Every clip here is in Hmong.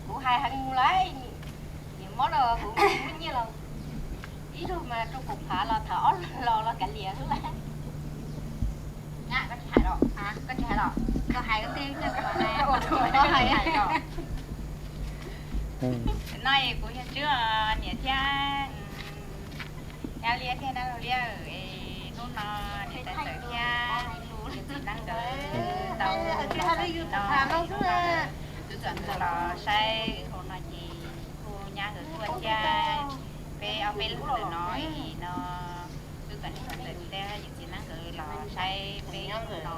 Kuv hais heev mus lawm, niam mob los kuv muaj nyiaj los ib zaug mas rau kaum phav los thaum ob los los kav liam xwb lawm. Koj tsis hais los, koj tsis hais los, koj hais koj twb coj kuv los hais. No kuv yog Tswb niam thiab nyab Liab thiab dab laug Liab, hnub no niam tais Txawm thiab niam txiv Nab nkawd tau no, tub txawm nkawd los saib hauv no ces kuj nyab nkawd tuaj thiab, peb ob peb leeg ntawm no es no tub txawm niam txawm Txawm thiab niam txiv Nab nkawd los saib peb no.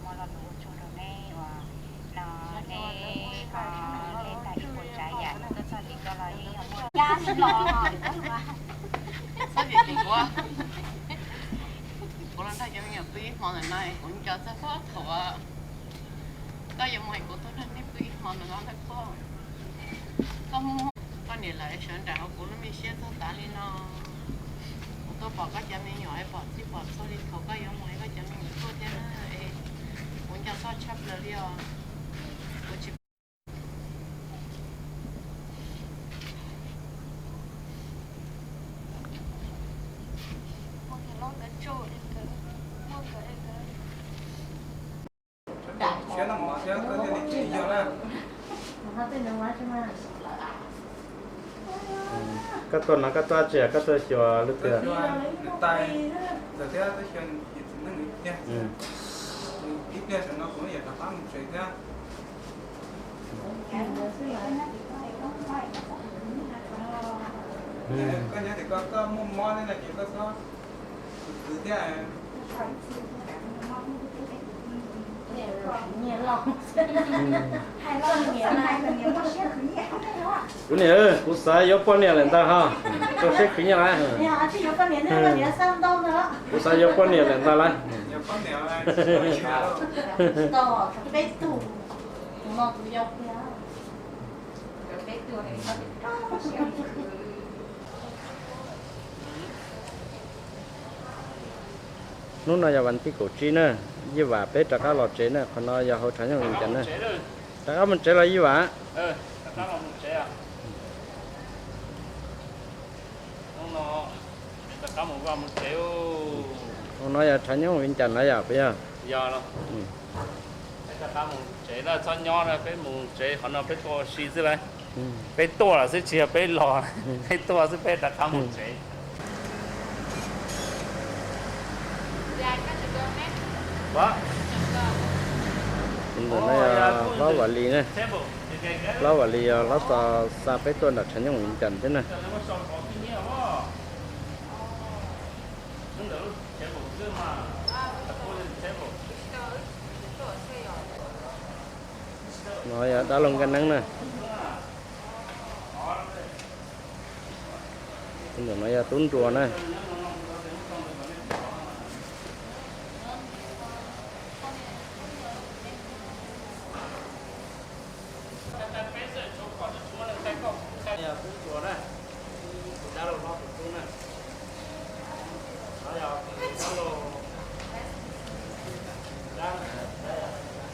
Muaj lo lus tshua rau nej uas no nej ho hle tag ib puas tsav yam tuaj txog tim ko los yeej yog muaj cab los. Txhob vim kuv, kuv los nrog cov me nyuam pw ib hmo ntawm no kuv nco txog thaum koj yuav mus es kuv tuaj nrog nej pw ib hmo ntawm no lawm pob. Koj muaj koj niam lawv sawv nraim hauv kuv lub me siab txog tas li no. Kuv tuaj pom koj cov me nyuam es pom txij pom txhua li thaum koj yuav mus es koj cov me nyuam tuaj thiab na, es kuv nco koj tshaj plaws li os. Kuv tsis Koj tuaj no koj tuaj tsi, koj tuaj xyuas leej twg? Koj nyob tim koj, koj muaj mob thiab no ces koj txhob khwv khwv thiab. Kuv niam, kuv xav yuav poj niam lawm ntag ho, rau siab khwv nyiaj lawm. Kuv xav yuav poj niam lawm ntag lauj. Hnub no yog vas thib kaum tsib na, Yij Vam peb rov qab los tsev na, qhov no yog hauv Rhav Nyooj Vias Cas na. Rov qab mus tsev los Yij Vam? Hauv no yog Rhav Nyooj Vias Cas na yom, puas yog? Peb rov qab mus tsev na, txhob nyob na, peb mus tsev qhov no peb tuaj ua si xwb lauj. Peb tuaj lawm xwb tsis yog peb los, peb tuaj xwb peb rov qab mus tsev. Tus ntawm no yog hlob Vam Lis na. Hlob Vam Lis yog hlob xa peb tuaj nram Rhav Nyooj Vias Cas thiab na. No yog dab laug Nkaj Neeb na. Tus ntawm no yog Tub Nruas na. Yog Tub Nruas na, tus dab laug hlob tus tub na. No yog kuv tus dab laug,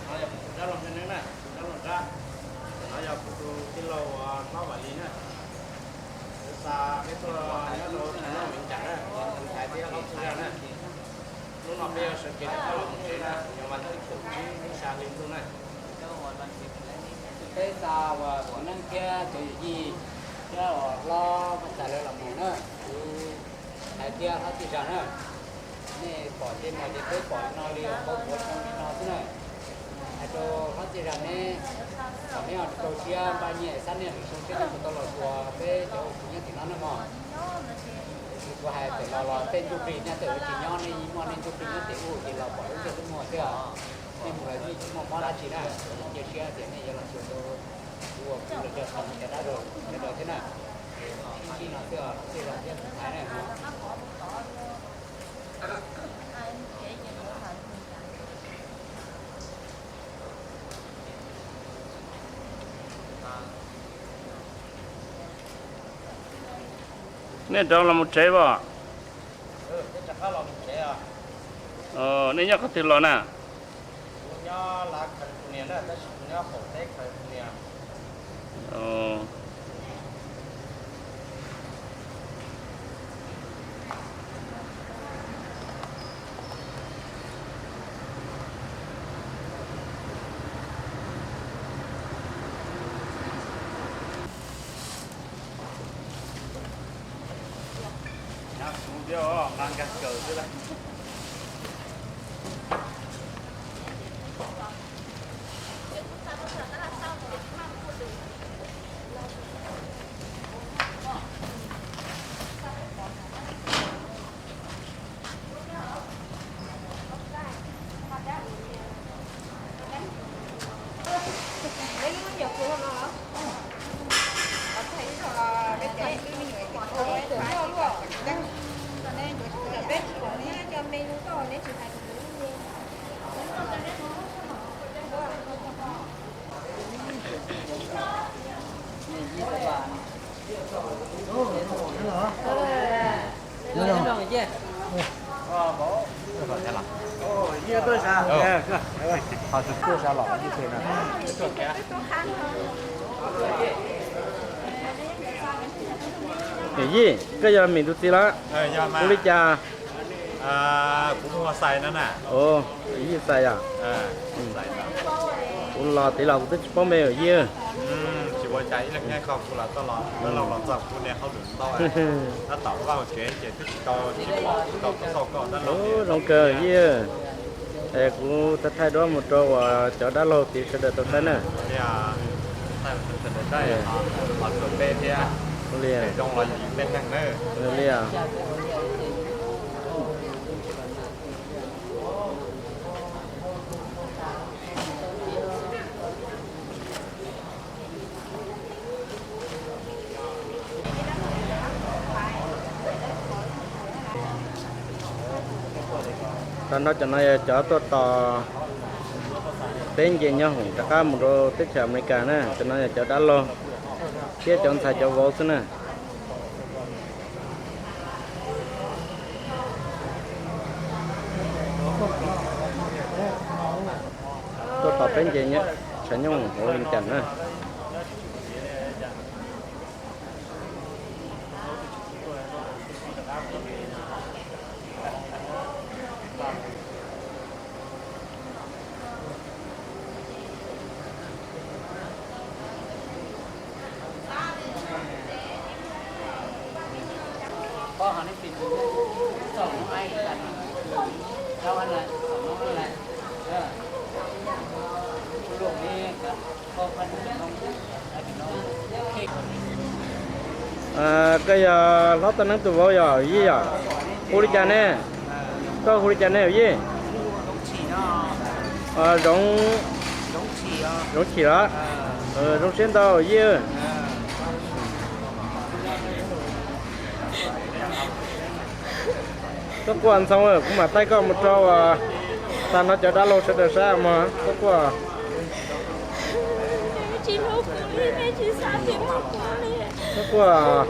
no yog kuv tus dab laug Nkaj Neeb na, tus dab laug Nrab. No yog kuv tus tij laug hlob Vam Lis na. Kuv xa peb tuaj nyob rau Rhav Nyooj Vias Cas na, kuv tus ntxhais thiab hlob Txuj Zaj na. Hnub no peb yuav sawv kev rov qab los mus tsev na, yog vas thib kaum tsib ib xya hli ntuj na. Peb xa uas tus neej thiab cov yawm yij thiab uas hlob Vaj Xais lawv los mus na, kuv ntxhais thiab hlob Txuj Zaj na. Nej pom tej no ces peb pom li no li os, qhov kuav zoo li no xwb na. Hais rau hlob Txuj Zaj neb, kom neb rau siab npaj nyiaj xab niaj lwm xyoo seb neb puas tau los xyuas peb cov ua khwv nyob tim no na mog. Tiam sis kuv hais tawm los los tej ntsuj plig nyob tawm tsis nyob, nej muaj nej ntsuj plig nyob tim ub ces los pom lub ntiaj teb muag xwb os. Nej mus los yeej tsis muaj mob dab tsi na, cia siab tias nej yuav los xyuas rau kuv ua kuv los coj tau cov dab laug sawv daws thiab na. Sib ntsib no xwb os, hlob Txuj Zaj thiab tus ntxhais na. Nej rov los mus tsev os? Nej nyob qhov twg los na? Lav California na, tab sis kuv nyob qaum teb California. Yij, koj yog Mim tus txiv los? Ua li cas? Kuv hu ua Xais no na. Yij Xais yom? Kuv los tid los kuv twb tsis paub npe yom Yij. Tsis ua cas, ib leeg nyob qhov kuv los txog, los txog kuv niag hauj lwm ntau, tab tom vaj tsev ces twb tsis tau, tsis pom, tsis tau txog koj dab laug. Zoo kawg Yij. Es kuv thaij thaij duab mus rau uas cov dab laug tid sawv daws tau saib na. Li os. Tag nrho cov no yog cov tuaj tos peb nce nyob hoom rov qab mus rau teb chaws Amelikas na. Cov no yog cov dab laug thiab cov ntxhais cov vauv xwb na. Tuaj tos peb nce tshav nyooj hauv Vees Cas na. Koj yog hlob Toj Neeb tus vauv yog Yij yom? Hu li cas ne? Koj hu li cas ne Yij? Zoov, Zoov Chim los? Zoo siab ntau Yij. Txhob quaj Ntxhoo, kuv mam thaij koj mus rau uas tag nrho cov dab laug sawv daws saib mog, txhob quaj. Txhob quaj.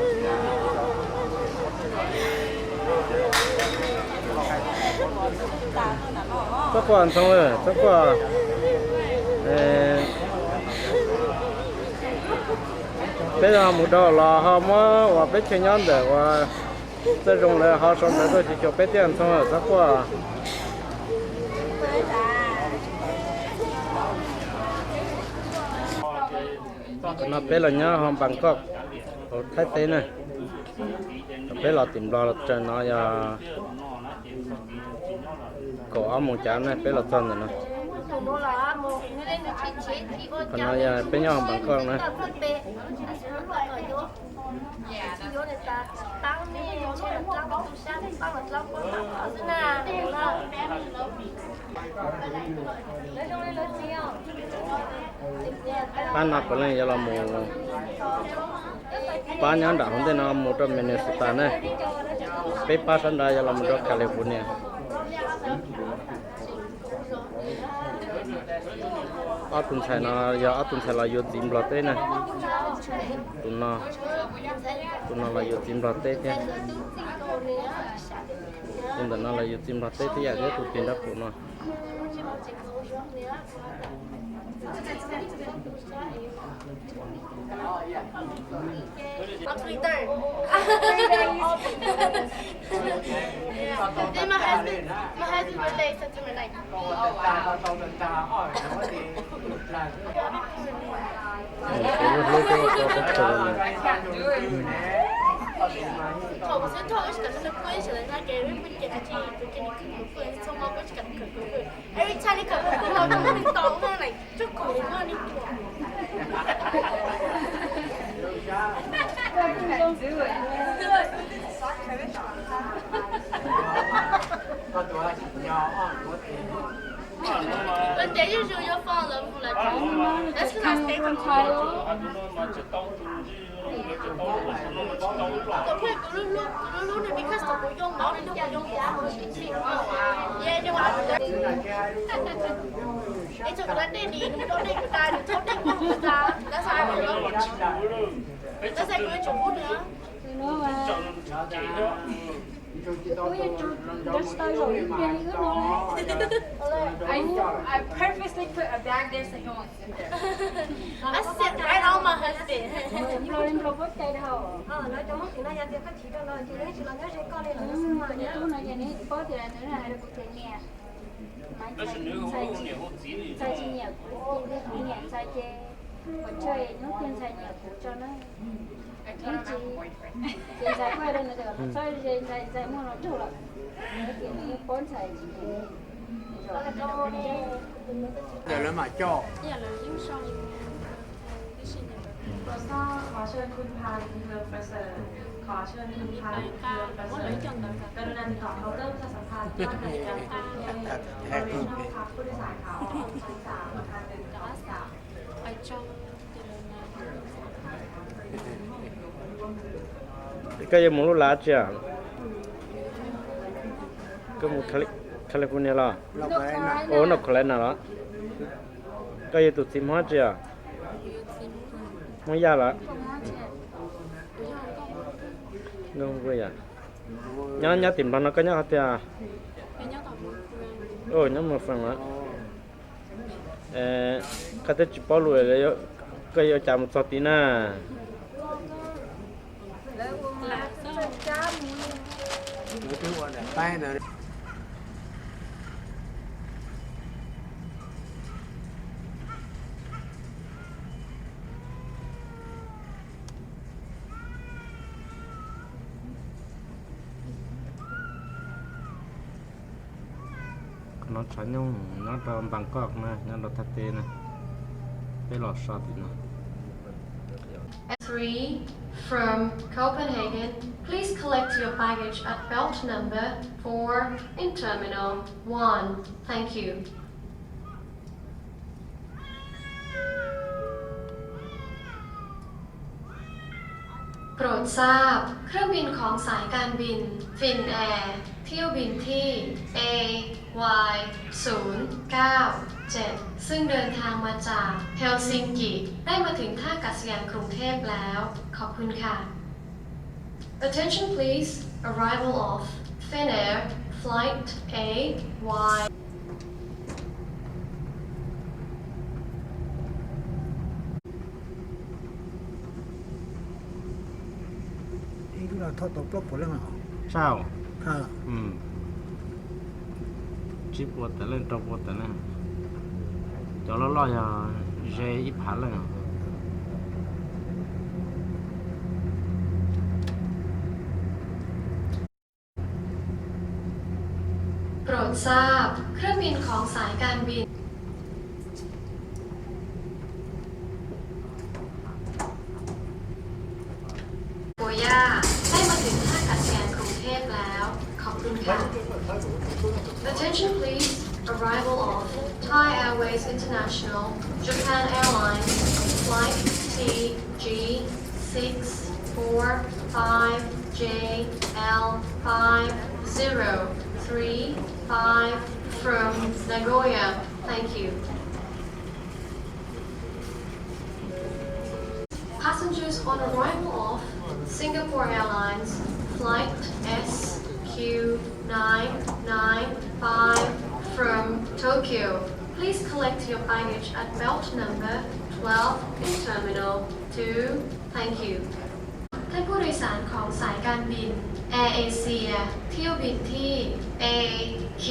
Txhob quaj Ntxhoo, txhob quaj. Peb ho mus dhau los ho muab uas peb chaw nyob ntawm uas Txawj Zoo lawv ho sau ntawv tuaj xyuas peb thiab Ntxhoo, txhob quaj. Qhov no peb los nyob hauv Npam Koj hauv Thaib teb na. Thaum peb los tim Nplog los txog no yog kaum ob moos cav na peb los txog ntawm no. Qhov no yog peb nyob hauv Npam Koj na. Pab no puav leej yuav los mus, pab nyob nram hauv ntej no mus rau Minnesota na. Peb pab sab nrad yuav los mus rau California. Ob tug ntxhais no yog ob tug ntxhais los yuav txiv Nplog teb na. Tus no, tus no los yuav txiv Nplog teb thiab. Tus ntawm no los yuav txiv Nplog teb thiab yam thiab tus tis nrab pum no. October twenty-third. Yeah. Then my husband, my husband's birthday is September ninth. Thaum kuv xub thoj kuv tsis kam nrog nws kuj ib txhia lawv na, ces kuv cia kuv cia nws khwv kuv kuj txhob mob kuv tsis kam nws khwv kuv. Every time nws khwv kuv kuj los kuv tau na, like, tsuj kuv na, nws cuam. Ua ntej zuj zus yuav fall in love with my dad. That's because I stay from Thailand. Kuv hlub, kuv hlub nws because kuv yoo npaum nws nrog kuv yoo npaum. Yeah, they want to be there. It's a good thing nws rov dej kuv tas, nws thaub dej kuv tas. That's how I love him. That's why kuv yuav tsum hlub nws. Kuv yuav tsum nrog tsis tau zaum ib pliag li wb no. I, I purposely put a bag there so he won't sit there. I sit right on my husband. Nplos li nplos pob cai dhau. Lawv cov Hmoob tim no yog tias koj chim rau lawv ces yeej tsis los nyob ze koj li lawm. Tus tub no ces nws paub tias nws hais rau kuv tias niam, ntxhais tsis nyiam kuv, kuv niam ntxhais ces kuv ntshe hnub twg ntxhais nyiam kuv tso na. Hnub tsis, ces ntxhais kuj hais rau nws tias los txhob ze ntxhais, ntxhais muaj hluas nraug lawm. Ces nws yeej paub ntxhais tsis nyiam. ขอทราบ ขอเชิญคุณพาลี เฮืองประเสริฐ ขอเชิญคุณพาลี เฮืองประเสริฐ กรุณาติดต่อเคาน์เตอร์ประชาสัมพันธ์ด้านบริการที่เก้า Original Club ผู้โดยสารขาออกชั้นสามอาคารหนึ่ง ห้องสาม Koj yuav mus lub lav tsi? Koj mus Cali-, California los? Ua North Carolina los? Koj yuav tus txiv Hmoob tsi? Hmoob Yaj los? Nyob, nyob tim Nplog no koj nyob qhov twg? Nyob Mường Phăng los? Koj twb tsis paub lus, koj yuav ua cas mus txog tid na? Qhov no tshav nyooj nyob rau Npam Koj na, nyob rau thaj teb na. Peb los so tim no. Three from Copenhagen. Please collect your baggage at belt number four in terminal one. Thank you. โปรดทราบ เครื่องบินของสายการบิน Finnair เที่ยวบินที่ เอ วาย ศูนย์ เก้า เจ็ด ซึ่งเดินทางมาจากเฮลซิงกิ ได้มาถึงท่าอากาศยานกรุงเทพแล้ว ขอบคุณค่ะ Attention please, arrival of Finnair Flight A Y. Ib lub no thauj tau plaub puas leej os. Sao? Tsib puas tawm leej, rau puas tawm leej. Cov loj loj yog ze ib phav leej os. โปรดทราบ เครื่องบินของสายการบิน โกย่า ได้มาถึงท่าอากาศยานกรุงเทพแล้ว ขอบคุณค่ะ Attention please, arrival of Thai Airways International, Japan Airlines, flight T G six four five J L five zero three five from Nagoya. Thank you. Passengers on arrival of Singapore Airlines flight S Q nine nine five from Tokyo. Please collect your baggage at belt number twelve in Terminal two. Thank you. ท่านผู้โดยสารของสายการบินแอร์เอเชียเที่ยวบินที่ เอ เค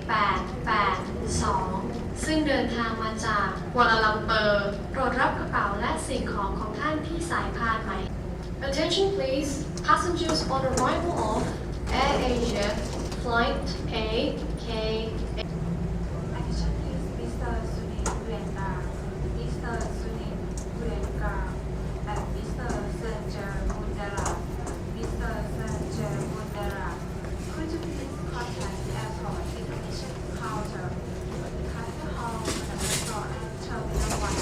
แปดแปดสอง ซึ่งเดินทางมาจากกัวลาลัมเปอร์ โปรดรับกระเป๋าและสิ่งของของท่านที่สายพานหมาย Attention please, passengers on arrival of Air Asia flight A K Attention please, Mister Sunil Guyanda, Mister Sunil Guyanda, and Mister Sanjay Mundara, Mister Sanjay Mundara. Could you please contact the airport immigration counter, Kaitor Hall, Terminal one.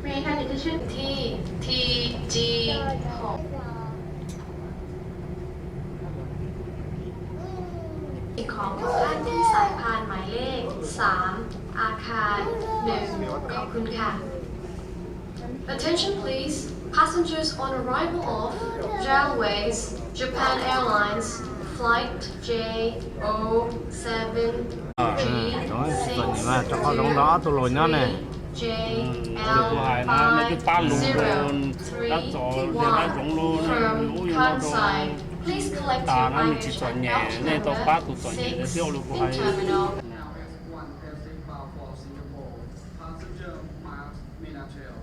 May I have your attention? ที่ ที จี หก สิ่งของของท่านที่สายพานหมายเลข สาม อาคาร หนึ่ง ขอบคุณค่ะ Attention please, passengers on arrival of Railways Japan Airlines flight J O seven G six three J L five zero. ปาบลงรถ From Kansai, please collect your baggage at belt number six in terminal. Passenger Mark Minatel.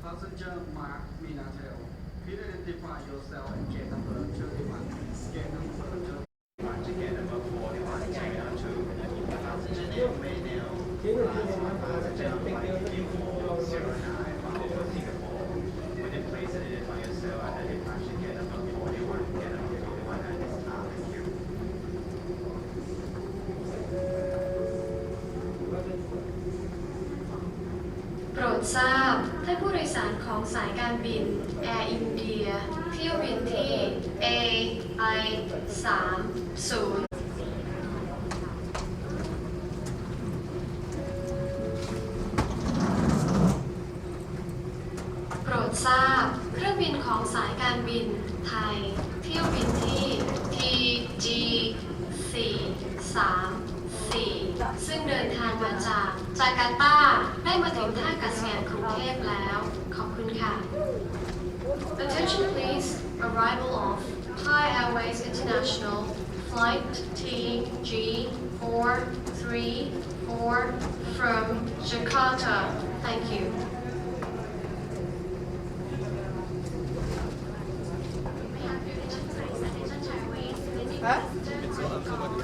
Passenger Mark Minatel. Please identify yourself at gate number twenty-one. Gate number twenty-one. Departure gate number forty-one, Terminal two. Passenger name May Neo. Last flight passenger flight D four zero nine bound for Singapore. Would you please identify yourself at the departure gate number forty-one, gate number forty-one at this time? Thank you. โปรดทราบ ท่านผู้โดยสารของสายการบินแอร์อินเดีย เที่ยวบินที่ เอ ไอ สามศูนย์ โปรดทราบ เครื่องบินของสายการบินไทย เที่ยวบินที่ ที จี สี่ สาม สี่ ซึ่งเดินทางมาจากจาการ์ตา ได้มาถึงท่าอากาศยานกรุงเทพแล้ว ขอบคุณค่ะ Attention please, arrival of Thai Airways International flight T G four three four from Jakarta. Thank you. เ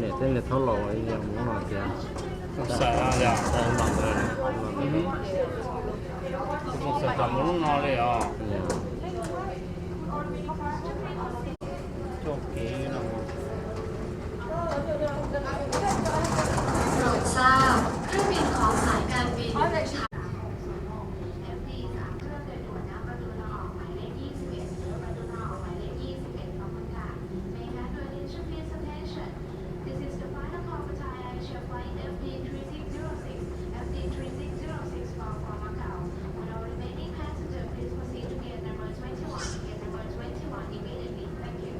Niam thiab niam thaub laus yog mus no tiag. Xav yog los ntawd, xav mus lub no li os. Txoj kev no. Nổi sao, เครื่องบินของสายการบิน F D สามเครื่องเดินด่วนณประตูทางออกหมายเลขยี่สิบเอ็ด ประตูทางออกหมายเลขยี่สิบเอ็ด ขอบคุณค่ะ May I have your attention, please? Attention. This is the final call for Thai Airways flight F D three six zero six, F D three six zero six bound for Macau. With all remaining passengers, please proceed to gate number twenty-one, gate number twenty-one immediately. Thank you.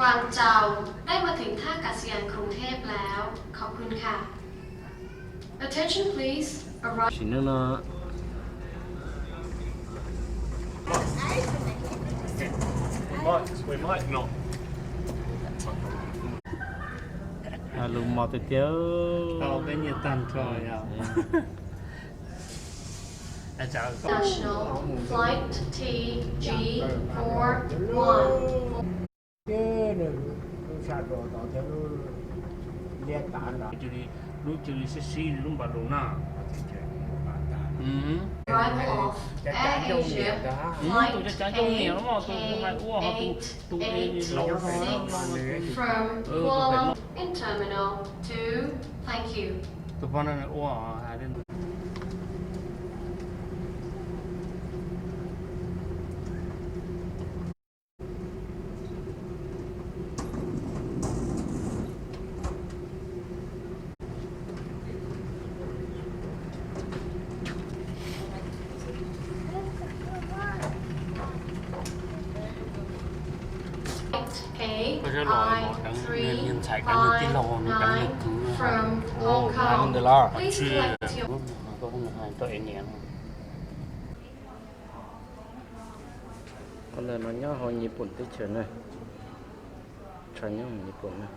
กวางเจา ได้มาถึงท่ากาศยานกรุงเทพแล้ว ขอบคุณค่ะ Attention please, arrive. Sim neej no. Lus mos tiag tiag. Tau peb nyiaj tag nrho yog. National Flight T G four one. Ces nws lub sab nraud tod thiab lub liab tav nrad, lub cia li sib sib lub npas lus na. Arrival of Air Asia flight K eight eight eight six from Kuala Lumpur in Terminal two. Thank you. Tus poj no nws ua hais li ntawd. Koj saib los deev, nws ntxhais deev nws tij laug, nws deev nws kwv. Ntawd los tsis. Qhov ntawm no nyob hauv Nyij Pooj teb chaws na, tshav nyob hauv Nyij Pooj na.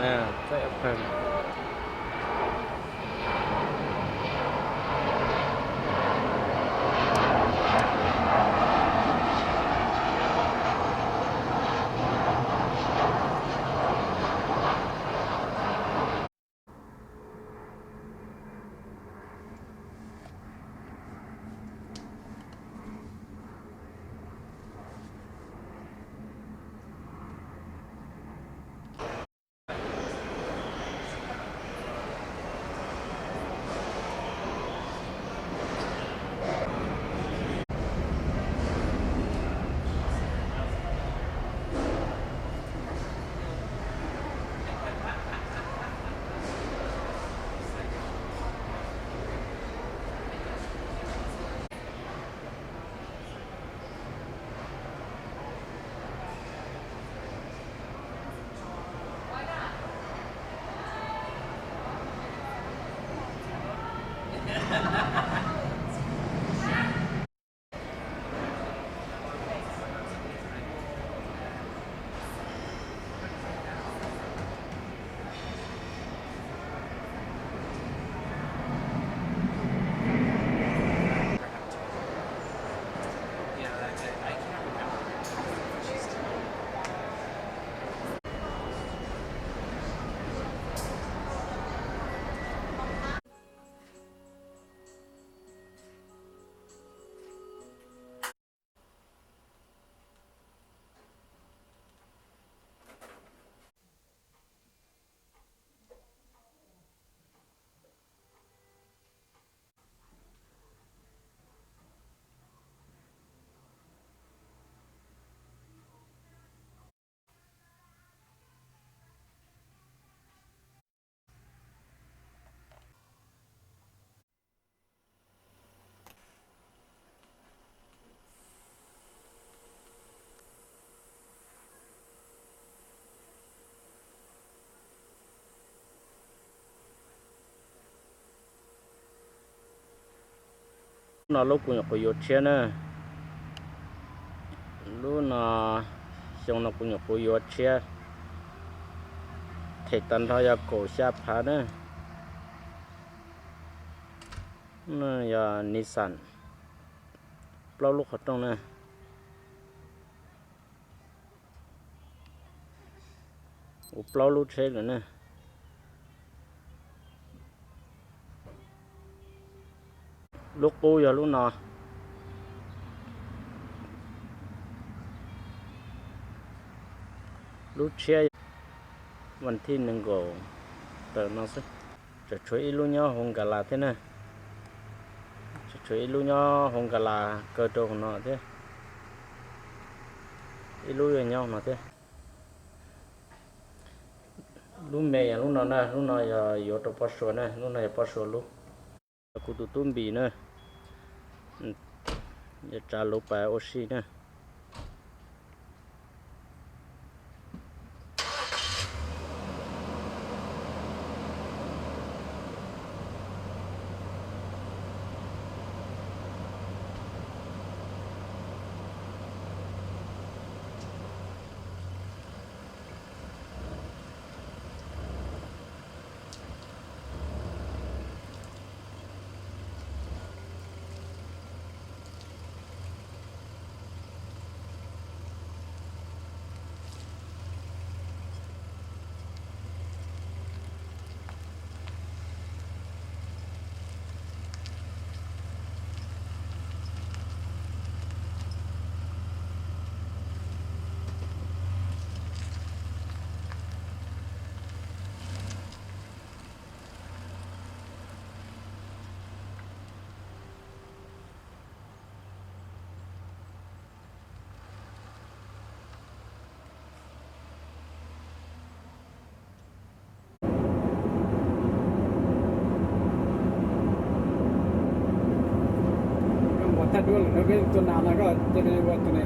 Txaij ob phaw. Lub no lub kuv nyuam qhuav yuav tshiab na. Lub no xyoo no kuv nyuam qhuav yuav tshiab. Them tag nrho yog kaum xya phav na. Yog Nissan plaub lub qhov rooj na. Ua plaub lub tsheb lawm na. Lub qub yog lub no. Lub tshiab vas thij nees nkaum tawm no xwb. Tseem tshuav ib lub nyob hauv Nkas Las thiab na. Tseem tshuav ib lub nyob hauv Nkas Las kaw rau hauv no thiab. Ib lub yog nyob no thiab. Lub me yog lub no na, lub no yog yuav rau Poj Suav na, lub no yog Poj Suav lub. Yog kuv tus tub Npis na, yuav tsav luv pais ua si na. Ua thaj duab lawm no peb tuaj nag no koj cia li ua tus ne.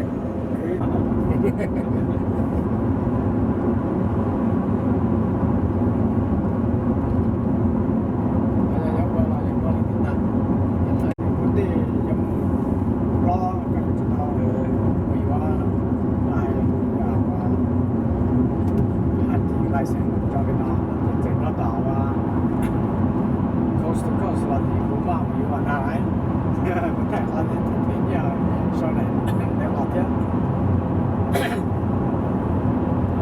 Kwv tij yuav mus plob koj yuav tsis tau, kuv yuav hais license. Tso pem no, txeem nyob tom coast to coast los tim kuv maj mus yuav ua na lawm. Kuv thaij qhov tias tus phem nyiaj sau daim neeg ntev los thiab.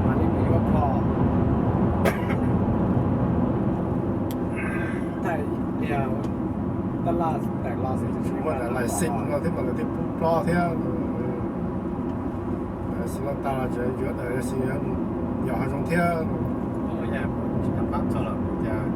Mam li mus yuav kho. Thaij ib pliag tab laj daim los xwb, muaj daim license no thiab mas lawv thiaj pub plob thiab. License no tas los tseem yuav daim license yos hav zoov thiab. Tsis tau pab txog lawm tias.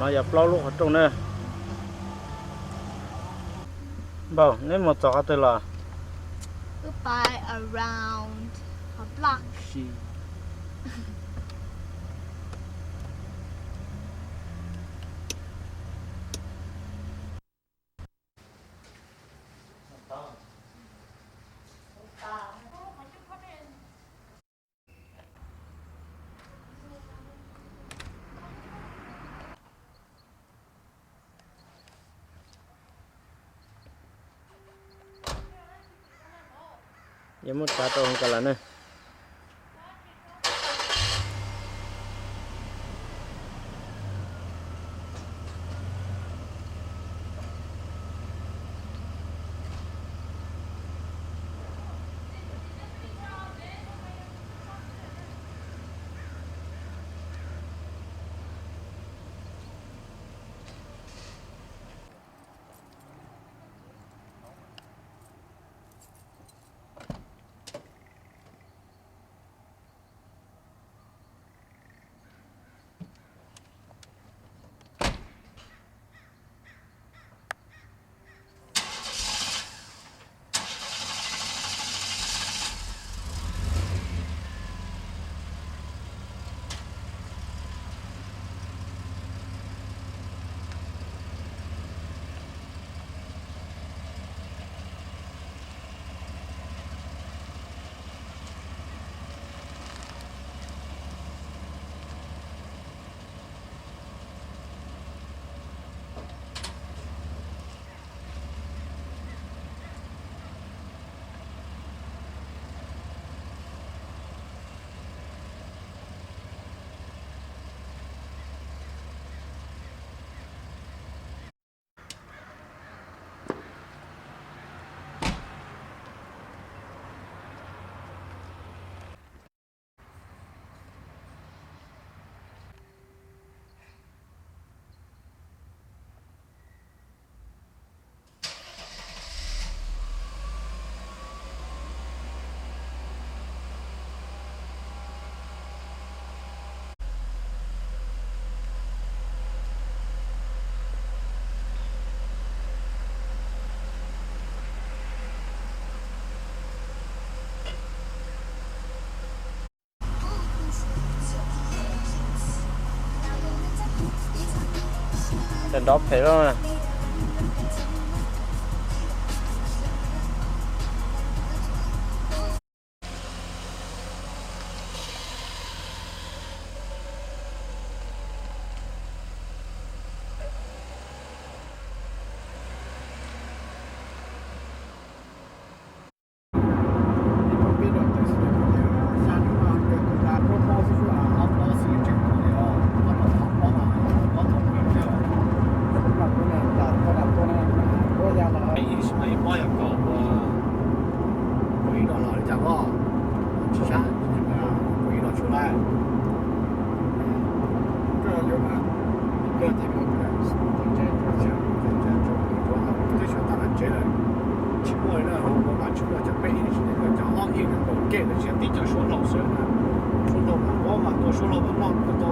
No yog plaub lub qhov rooj na. Npauj, neb mus txog qhov twg los? Wb pais around a block. Yuav muab tsav rau hauv kas las na. Cov nrov phem loj na. Ib pob yog kaum, kuv ib no los li cas os, tsis sab, kuv ib no tshua lawm. Koj yuav mas, koj ces mus, teb tsuas tag lawm tsev lawm, tsis muaj li. Tib co Suav laus xwb, Suav laus mas ua mas tua Suav laus mas noj tua